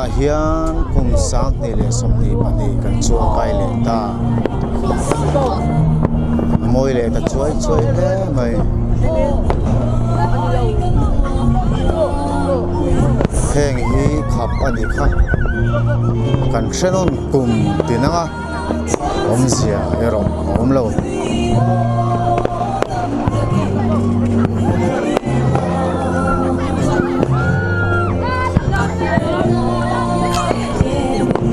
Tunah hian kum 2022 kan chuang kai leh ta. A mawi leh ta chuai chuai hle mai. Heng hi khap a nih kha. Kan hre nawn kum tin ang a, awmzia erawh a awm lo.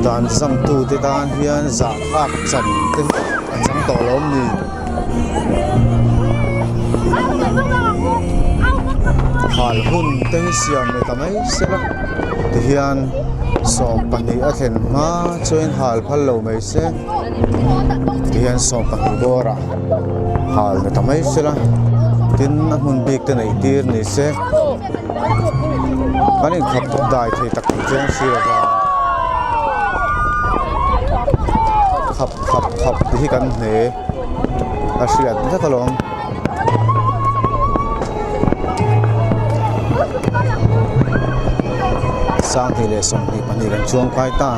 Dan zamtute tan hian zahthlak chan te hi a chang tawh lo awm ni. Hal hun te hi siam leh ta mai se la tihian 12 a thlen hma chuan hal phal lo mai se tihian 12 bawrah hal ni ta mai se la tin a hmun bik te neih tir ni se kan inkhawp dai thei tak ang chuang si lo va khap khap khap tih hi kan hne a hriat vek alawm. 2022 kan chuang kai ta.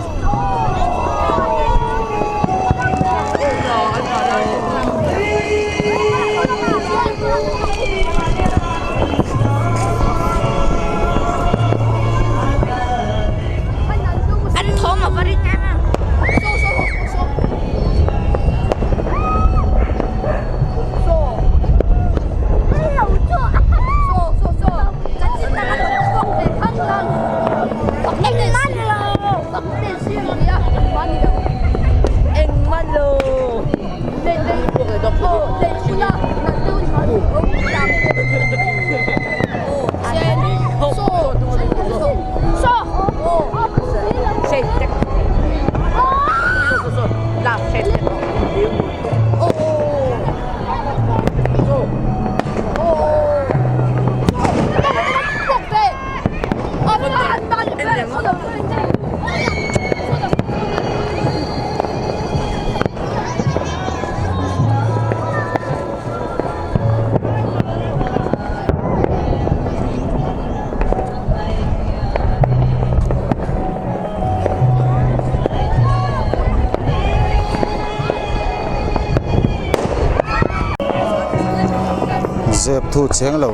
Zep thu cheng lo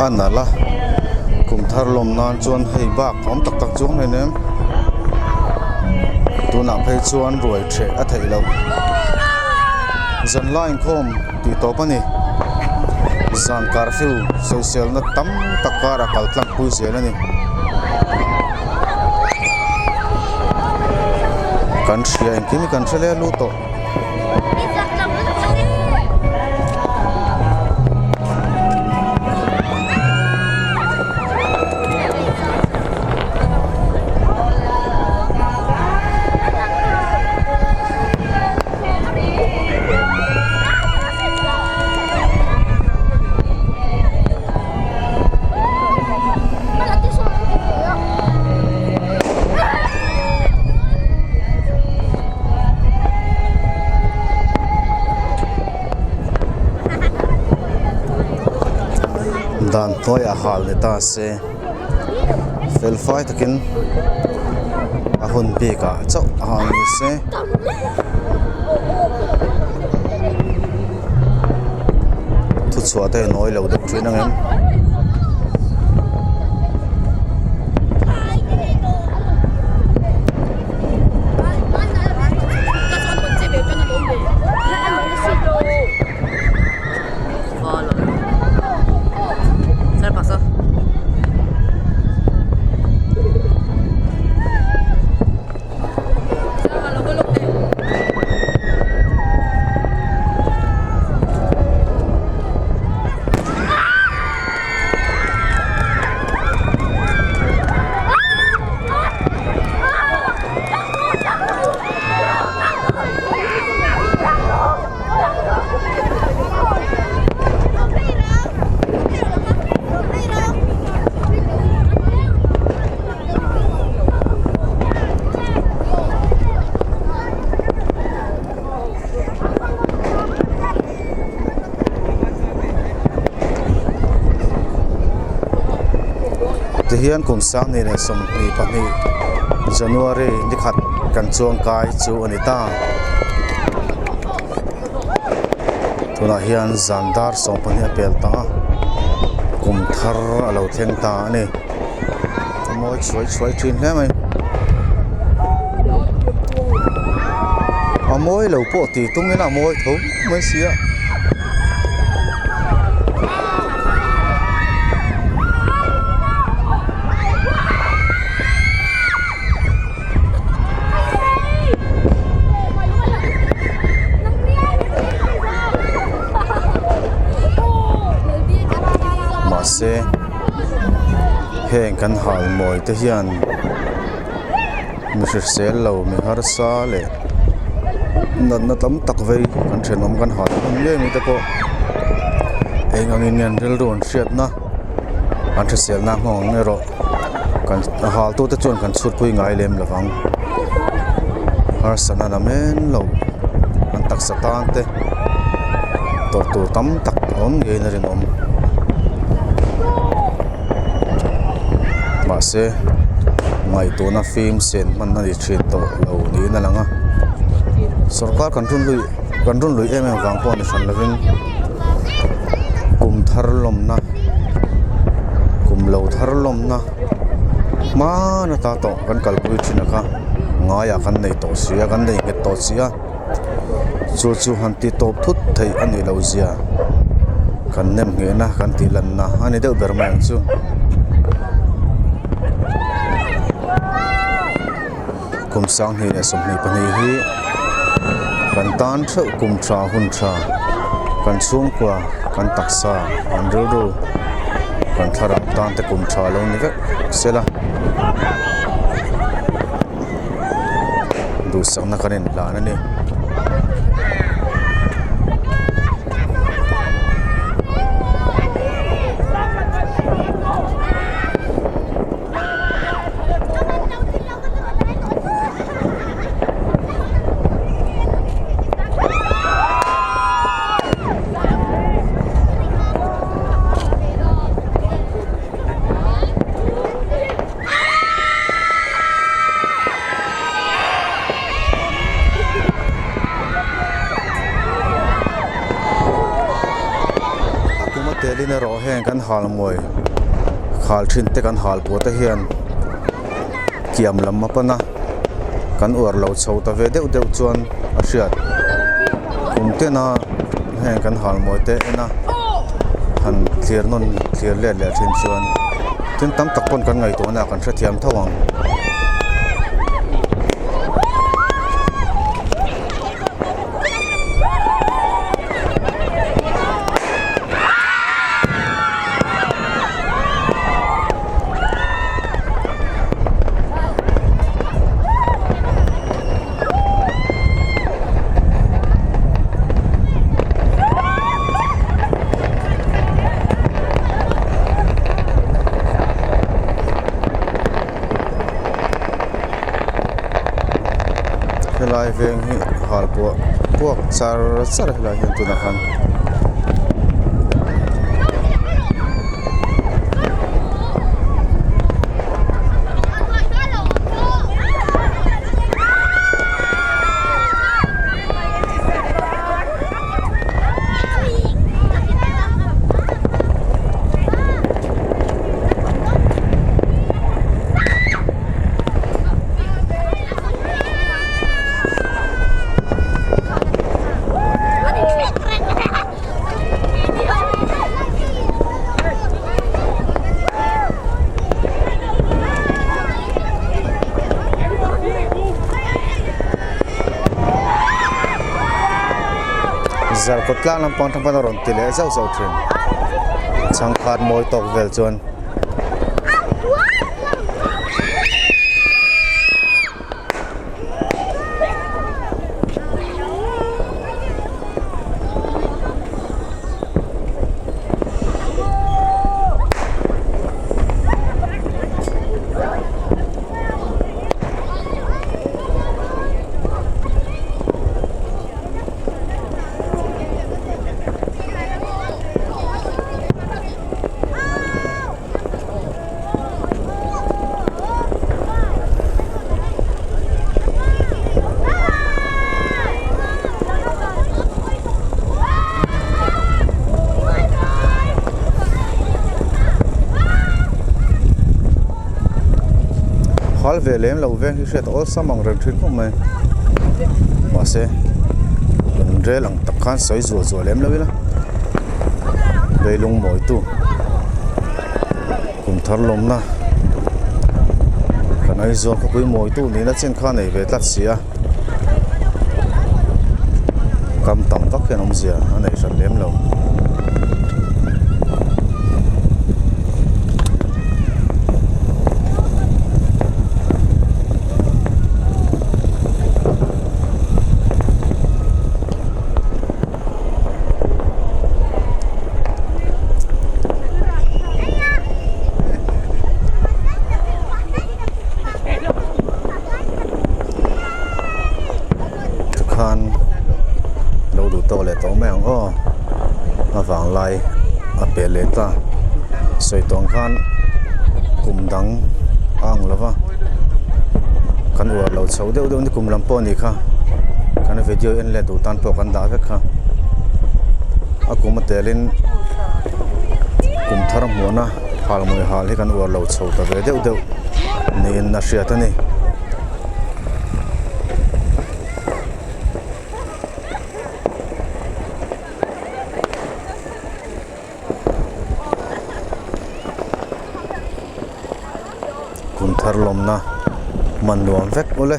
a nalh a kum thar lawm nan chuan hei bak awm tak tak chuang hleinem tunah phei chuan ruai ṭheh a theih loh zan lai inkhawm tih tawp a ni zan curfew sawiselna tam tak karah kal tlang pui zel a ni kan hria engkim hi kan hre leh lut tawh. Dan hnuaiah hal ni ta se fel fai takin a hun bikah chauh a hal ni se. Thuchhuah te a nawi lo deuh thin ang em? Tihian kum 20 leh 22 January ni khat kan chuang kai chu a ni ta. Tunah hian zan dar 12 a pel ta a, kum thar a lo thleng ta a ni. A mawi chhuai chhuai thin hle mai. A mawi lo pawh tih tum ila a mawi tho mai si a. Mahse heng kan hal mawi te hian mi hrisel lo mi harsa leh natna tam tak vei kan thenawm kan hal hman ngei mai te pawh eng angin nge an rilru an hriatna an hriselna nghawng ang erawh kan a hal tute chuan kan chhutpui ngai lem lo vang harsatna la men lo an taksa tan te tawrh tur tam tak a awm ngeiin a rinawm mahse ngaihtuahna fim sen hman a ni thin tawh lo niin a lang a sawrkar kan run lui kan run lui em em vang pawh ni hran lovin kum thar lawmna kum lo thar lawmna hman ata tawh kan kalpui thin a kha ngaiah kan nei tawh si a kan nei nghet tawh si a chu chu han ti tawp thut theih a nih loh zia kan nem nghehna kan tih lanna a ni deuh ber mai ang chu. Kum 2022 hi kan tan theuh kum tha hun tha kan chhungkua kan taksa kan rilru kan thlarau tan te kum tha lo ni vek sela duhsakna kan inhlan a ni. A kuma telin erawh heng kan hal mawi khal thin te kan hal pawh te hian kiam lam a pan a kan uar lo chho ta ve deuh deuh chuan a hriat kum tena heng kan hal mawi te en a han thlir nawn thlir let leh thin chuan tin tam tak pawn kan ngaihtuahna ah kan hrethiam tho ang. Helai veng hi halpuah puak char char helai hian tunah khan. Zarkawt tlang lampang atang pawn a rawn ti leh zauh zauh thin changkhat mawi tawk vel chuan. Hal ve lem lo veng hi hriat a awlsam ang reng thin khawp mai. Mahse kan rel ang tak khan sawi zuah zuah lem lo ila. Leilung mawitu kum thar lawmna kan Aizawl khawpui mawitu nihna chin kha nei ve tlat si a. Kam tam vak hian awmzia a nei hran lem lo. Tikhan lo duh tawk leh tawh mai ang aw a vanglai a pel leh ta sawi tawng khan kum dang a ang lo va kan uar lo chho deuh deuh ni kum lam pawh a nih kha kan video en leh duh tan pawh kan dah vek kha a kum a telin kum thar hmuhna halmawi hal hi kan uar lo chho ta ve deuh deuh niin a hriat a ni. Kum thar lawmna hman nuam vek ule.